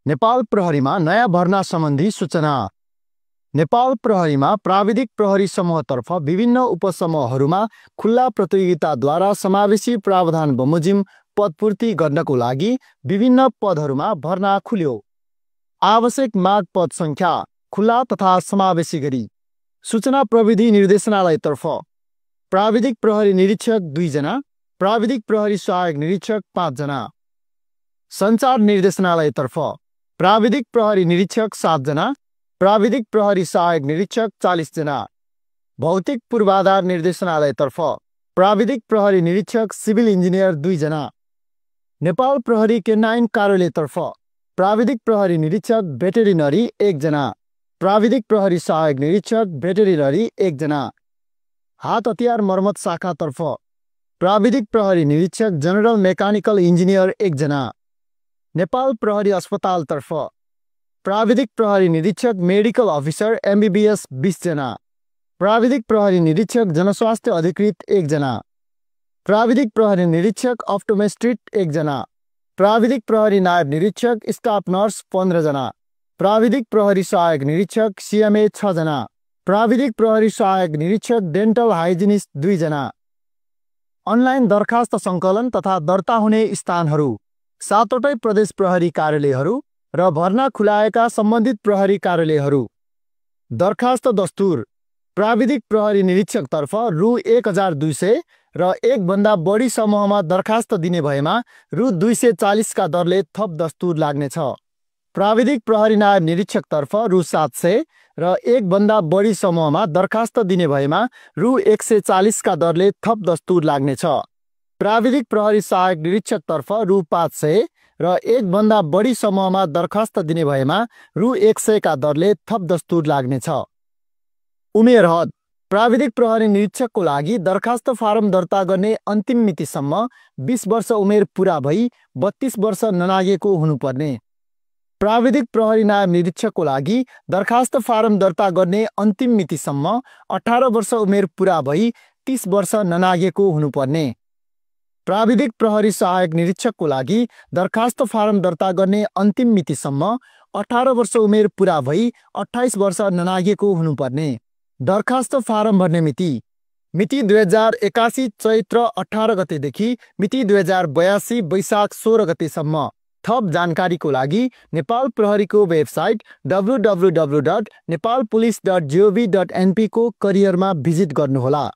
नेपाल प्रहरीमा नयाँ भर्ना सम्बन्धी सूचना। नेपाल प्रहरीमा प्राविधिक प्रहरी समूहतर्फ विभिन्न उपसमूहहरूमा खुल्ला प्रतियोगिताद्वारा समावेशी प्रावधान बमोजिम पदपूर्ति गर्नको लागि विभिन्न पदहरूमा भर्ना खुल्यो। आवश्यक माग पद संख्या खुल्ला तथा समावेशी गरी सूचना प्रविधि निर्देशनालयतर्फ प्राविधिक प्रहरी निरीक्षक 2 जना, प्राविधिक प्रहरी सहायक निरीक्षक 5 जना। सञ्चार निर्देशनालयतर्फ प्राविधिक प्रहरी निरीक्षक 7 जना, प्राविधिक प्रहरी सहायक निरीक्षक 40 जना। भौतिक पूर्वाधार निर्देशनालयतर्फ प्राविधिक प्रहरी निरीक्षक सिभिल इन्जिनियर 2 जना। नेपाल प्रहरी केन्नाइन कार्यालयतर्फ प्राविधिक प्रहरी निरीक्षक भेटेरिनरी 1 जना, प्राविधिक प्रहरी सहायक निरीक्षक भेटेरिनरी 1 जना। हात हतियार मर्मत शाखातर्फ प्राविधिक प्रहरी निरीक्षक जनरल मेकानिकल इन्जिनियर 1 जना। नेपाल प्रहरी अस्पतालतर्फ प्राविधिक प्रहरी निरीक्षक मेडिकल अफिसर MBBS 20 जना, प्राविधिक प्रहरी निरीक्षक जनस्वास्थ्य अधिकृत 1 जना, प्राविधिक प्रहरी निरीक्षक अप्टोमेट्रिस्ट 1 जना, प्राविधिक प्रहरी नायब निरीक्षक स्टाफ नर्स 15 जना, प्राविधिक प्रहरी सहायक निरीक्षक CMA 6 जना, प्राविधिक प्रहरी सहायक निरीक्षक डेन्टल हाइजिनिस्ट 2 जना। अनलाइन दरखास्त सङ्कलन तथा दर्ता हुने स्थानहरू 7वटै प्रदेश प्रहरी कार्यालयहरू र भर्ना खुलाएका सम्बन्धित प्रहरी कार्यालयहरू। दरखास्त दस्तुर प्राविधिक प्रहरी निरीक्षकतर्फ रु 1200 र 1 भन्दा बढी समूहमा दरखास्त दिने भएमा रु 240 का दरले थप दस्तुर लाग्नेछ। प्राविधिक प्रहरी नायब निरीक्षकतर्फ रु 700 र 1 भन्दा बढी समूहमा दरखास्त दिने भएमा रु 140 का दरले थप दस्तुर लाग्नेछ। प्राविधिक प्रहरी सहायक निरीक्षकतर्फ रु 500 र 1 भन्दा बढी समूहमा दरखास्त दिने भएमा रु 100 का दरले थप दस्तुर लाग्नेछ। उमेर हद प्राविधिक प्रहरी निरीक्षकको लागि दरखास्त फारम दर्ता गर्ने अन्तिम मितिसम्म 20 वर्ष उमेर पुरा भई 32 वर्ष ननागेको हुनुपर्ने। प्राविधिक प्रहरी नायब निरीक्षकको लागि दरखास्त फारम दर्ता गर्ने अन्तिम मितिसम्म 18 वर्ष उमेर पुरा भई 30 वर्ष ननागेको हुनुपर्ने। प्राविधिक प्रहरी सहायक निरीक्षकको लागि दरखास्त फारम दर्ता गर्ने अन्तिम मितिसम्म 18 वर्ष उमेर पुरा भई 28 वर्ष ननागेको हुनुपर्ने। दरखास्त फारम भर्ने मिति 2081 चैत्र 18 गतेदेखि मिति 2082 वैशाख 16 गतेसम्म। थप जानकारीको लागि नेपाल प्रहरीको वेबसाइट www.nepalpolice.gov.np को करियरमा भिजिट गर्नुहोला।